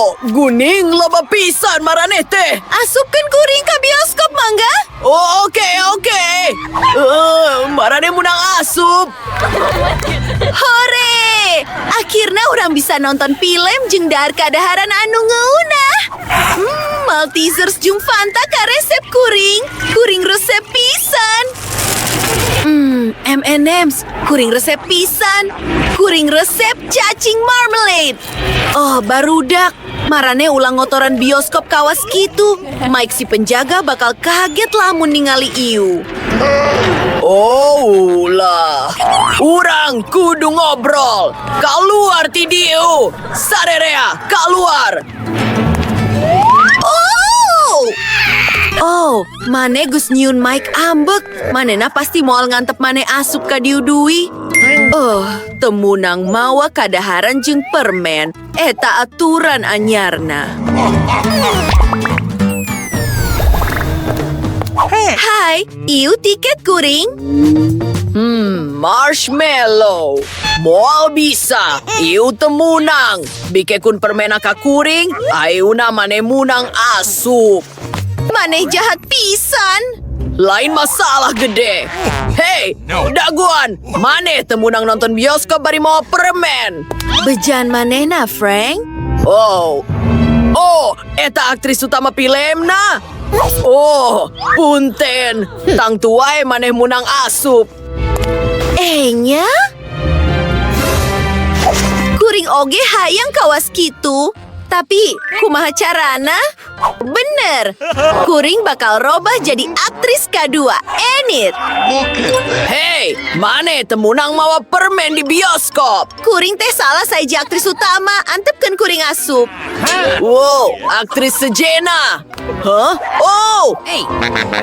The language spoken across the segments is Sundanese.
Oh, guning loba pisan maraneh teh. Asupkeun kuring ka bioskop, mangga. Oh, oke. Maraneh menang asup. Hore! Akhirnya urang bisa nonton film jeung dahar kadaharan anu ngeunah. Maltesers jeung Fanta ka resep kuring. Kuring resep pisan. M&M's, kuring resep pisan. Kuring resep cacing marmalade. Oh, barudak. Maraneh ulah ngotoran bioskop kawas kitu. Mike si penjaga bakal kaget lamun ningali ieu. Oh lah, urang kudu ngobrol. Keluar ti dieu. Sarerea, keluar. Oh! Oh, maneh geus nyieun Mike ambek. Manehna pasti moal ngantep maneh asup ka dieu deui. Oh, teu meunang mawa kadaharan jeung permen. Eta aturan anyarna. Hai, ieu tiket kuring. Marshmallow. Moal bisa, ieu teu meunang. Bikeun permena ka kuring, ayeuna maneh meunang asup. Maneh jahat pisan. Lain masalah gede. Hei, daguan, maneh teu meunang nonton bioskop bari mawa permen. Bejan manehna, Frank. Oh, oh, eta aktris utama filmna. Oh, punten. Tangtu wae maneh meunang asup. Enya? Kuring oge hayang kawas kitu. Tapi, kumaha carana? Bener, kuring bakal robah jadi aktris kedua, Enid. Hei, maneh teu meunang mawa permen di bioskop. Kuring teh salah saja aktris utama, antepkeun kuring asup. Wow, aktris sejena. Hah? Oh,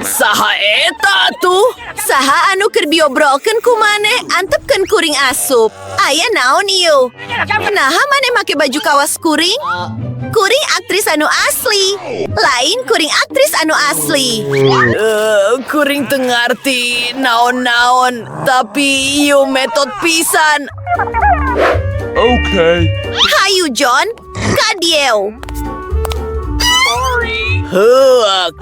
saha eta tuh? Saha anu keur diobrolkeun ku maneh, antepkeun kuring asup. Aya naon ieu? Naha maneh make baju kawas kuring? Kuring aktris anu asli. Lain kuring aktris anu asli. Kuring teu ngarti naon-naon, tapi ieu metot pisan. Okay. Hayu John, kadieu. Heuak.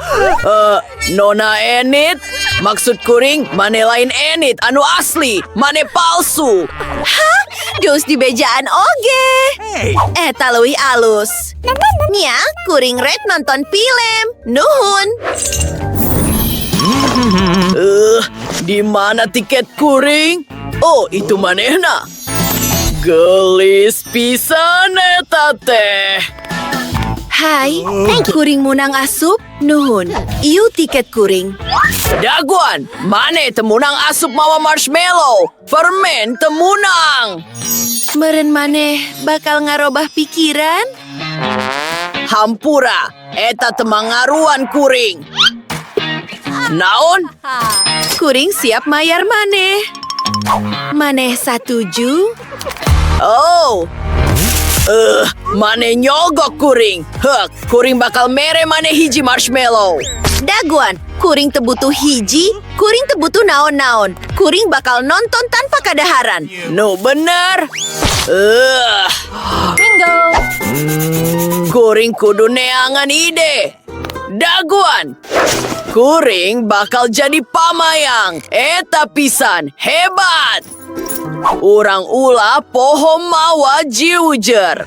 Nona Enid, maksud kuring maneh lain Enid anu asli, maneh palsu. Hah? Geus dibejaan oge. Eta leuwih alus. Nya, kuring rek nonton film. Nuhun. Di mana tiket kuring? Oh, itu manehna. Gelis pisan eta teh. Hai, kuring munang asup, nuhun. Ieu tiket kuring. Daguan, maneh teu meunang asup mawa marshmallow. Permen teu meunang. Meren maneh bakal ngarobah pikiran? Hampura, eta teu mangaruan kuring. Naon? Kuring siap mayar maneh. Maneh satuju? Oh. Maneh nyogok kuring. Hek, kuring bakal mere maneh hiji marshmallow. Daguan, kuring teu butuh hiji, kuring teu butuh naon-naon. Kuring bakal nonton tanpa kadaharan. No bener. Bingo. Kuring kudu neangan ide. Daguan, kuring bakal jadi pamayang. Eta pisan, hebat. Urang ulah poho mawa jiujer.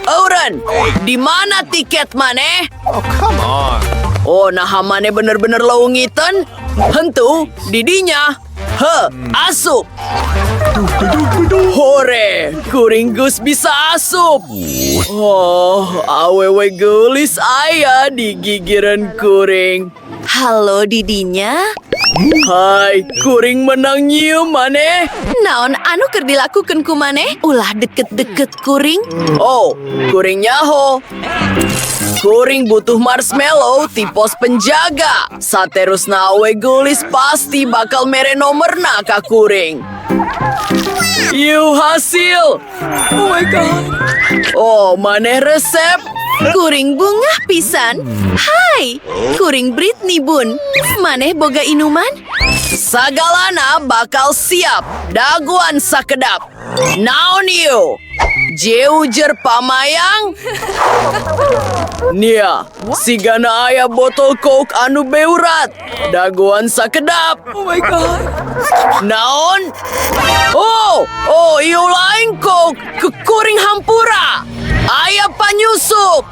Auren, di mana tiket maneh? Oh, come on. Oh, nah maneh bener-bener leungiteun. Hentu, didinya. He, asup. Hore, kuring geus bisa asup. Oh, awewe geulis aya di gigireun kuring. Halo didinya. Hai, kuring menang nyium maneh. Naon anu keur dilakukeun ku maneh? Ulah deket-deket kuring. Oh, kuring nyaho. Kuring butuh marshmallow ti pos penjaga. Saterusna awe geulis pasti bakal mere nomerna ka kuring. Ieu hasil. Oh my God. Oh, maneh resep. Kuring bungah pisan. Hai, kuring Britney Bun. Maneh boga inuman? Sagalana bakal siap. Dagoan sakedap. Naon ieu? Jeujer pamayang? Nia, sigana aya botol Coke anu beurat. Dagoan sakedap. Oh my God. Naon? Oh, oh, ieu lain Coke. Kuring hampura. Aya panyusup.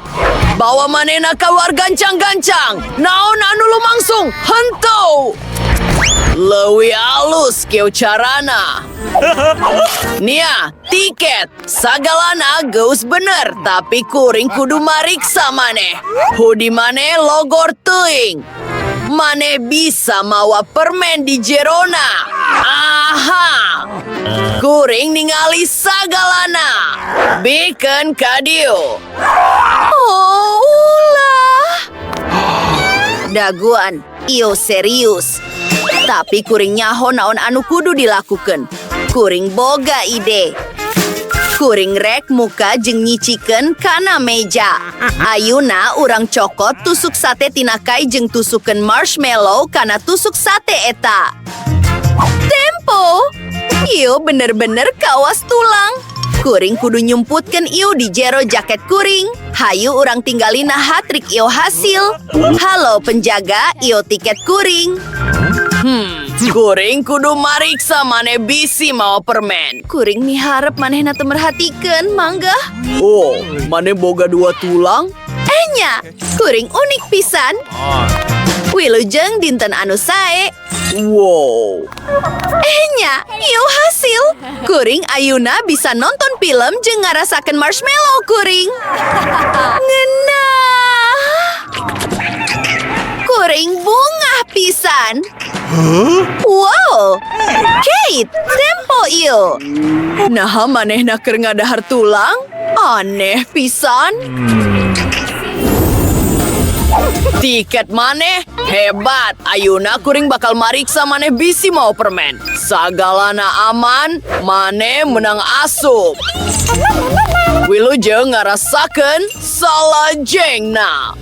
Bawa manena keluar gancang-gancang. Naon anu lumangsung? Henteu. Leuwih alus kieu carana. Nia, tiket. Sagalana geus bener, tapi kuring kudu mariksa maneh. Hoodie maneh logor teuing. Maneh bisa mawa permen di jerona. Aha. Kuring ningali sagalana. Bikeun ka dieu. Oh, ulah. Dagoan, ieu serius. Tapi kuring nyaho naon anu kudu dilakukan. Kuring boga ide. Kuring rek muka jeung nyicikeun kana meja. Ayuna urang cokot tusuk sate tina kai jeung tusukeun marshmallow kana tusuk sate eta. Tempo! Ieu bener-bener kawas tulang. Kuring kudu nyumputkeun ieu di jero jaket kuring. Hayu urang tinggali naha trik ieu hasil. Halo penjaga, ieu tiket kuring. Kuring kudu mariksa maneh bisi mawa permen. Kuring miharep manehna teu merhatikeun, mangga. Oh, maneh boga dua tulang? Enya, kuring unik pisan. Wilujeng dinten anu sae. Wow. Enya, ieu hasil. Kuring ayuna bisa nonton film jeung ngarasakeun marshmallow kuring. Ngeunah. Kuring bungah pisan. Wow. Kate, tempo ieu. Naha manehna keur ngadahar tulang? Aneh pisan. Tiket maneh hebat. Ayuna kuring bakal mariksa maneh bisi mawa permen. Sagalana aman, maneh menang asup. Wilujeng ngarasakeun salajengna.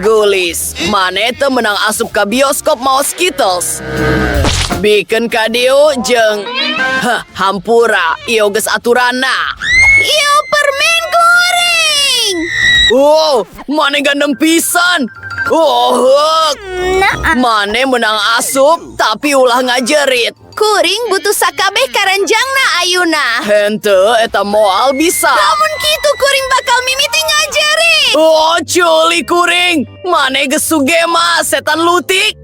Gulis, maneh teu menang asup ka bioskop mawa Skittles. Bikeun ka dieu jeung, hah, hampura, ieu geus aturanna. Ieu permen kuring. Wow, maneh gandeng pisan. Oh, heuk. Maneh menang asup, tapi ulah ngajerit. Kuring butuh sakabeh karanjangna ayuna. Henteu, eta moal bisa. Lamun kitu kuring bakal mimiti ngajerit. Oh, culi kuring. Maneh geus sugema, setan lutik.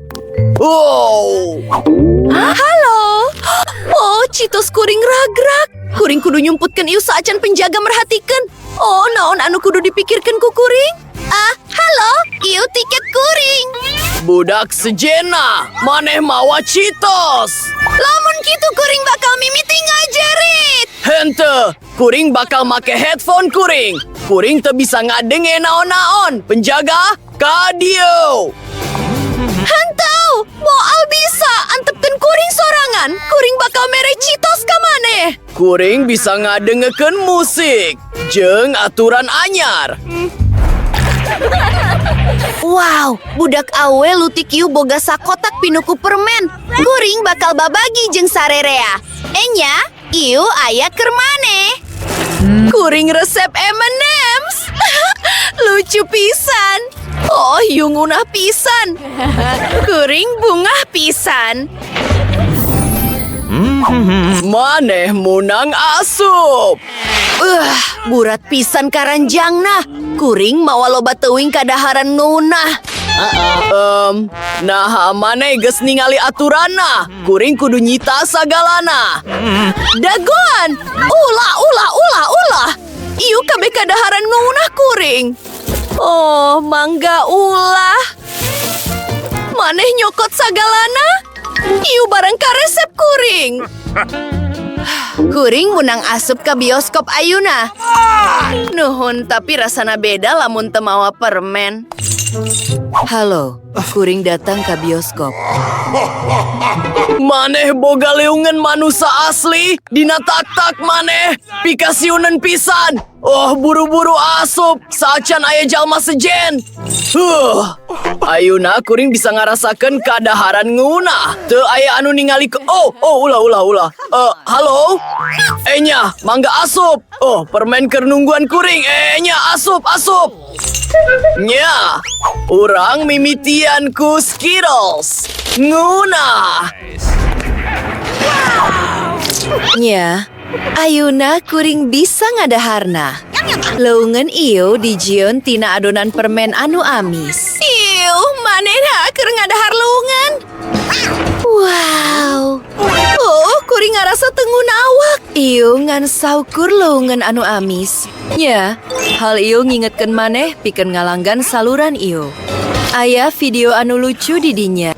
Oh. Halo. Oh, Cheetos kuring ragrak. Kuring kudu nyumputkeun ieu saacan penjaga merhatikeun. Oh, naon anu kudu dipikirkeun ku kuring? Ah, halo, ieu tiket kuring. Budak sejena, maneh mawa Cheetos. Lamun kitu kuring bakal mimiti ngajerit. Henteu, kuring bakal make headphone kuring. Kuring teu bisa ngadenge naon-naon. Penjaga, ka dieu. Henteu, moal bisa antepkeun kuring sorangan. Kuring bakal mere Cheetos ka maneh. Kuring bisa ngadengekeun musik jeung aturan anyar. Wow, budak awe lutik ieu boga sakotak pinuh ku permen. Kuring bakal babagi jeung sarerea. Enya, ieu aya keur maneh. Kuring resep M&M's. Lucu pisan. Oh, ieu ngeunah pisan. Kuring bungah pisan. Maneh munang asup. Burat pisan karanjangna. Kuring mawa loba teuing kadaharan ngeunah. Nah maneh geus ningali aturanna. Kuring kudu nyita sagalana. Dagoan! Ulah, ulah, ulah, ulah. Ieu kabeh kadaharan ngeunah kuring. Oh, mangga ulah. Maneh nyokot sagalana? Ieu barang karesep kuring. Kuring menang asup ke bioskop ayuna. Nuhun, tapi rasana beda lamun teu mawa permen. Halo, kuring datang ke bioskop. Maneh boga leungeun manusa asli, dina tak-tak maneh, pikasieuneun pisan. Oh, buru-buru asup, saacan aya jalma sejen. Huh. Ayeuna kuring bisa ngarasakeun kadaharan ngeunah. Teu aya anu ningali ke. Oh, oh, ulah, ulah, ulah. Eh, halo? Enya, mangga asup. Oh, permen keur nungguan kuring. Enya, asup, asup. Nya, urang mimitian ku Skittles. Ngeunah. Nya, ayeuna kuring bisa ngadaharna. Leungeun ieu dijieun tina adonan permen anu amis. Ieu, manehna keur ngadahar leungeun. Wow. Oh, kuring ngarasa teu ngeunah awak. Ieu ngan saukur leungeun anu amis. Nya, hal ieu ngingetkeun maneh pikeun ngalanggan saluran ieu. Aya video anu lucu di dinya.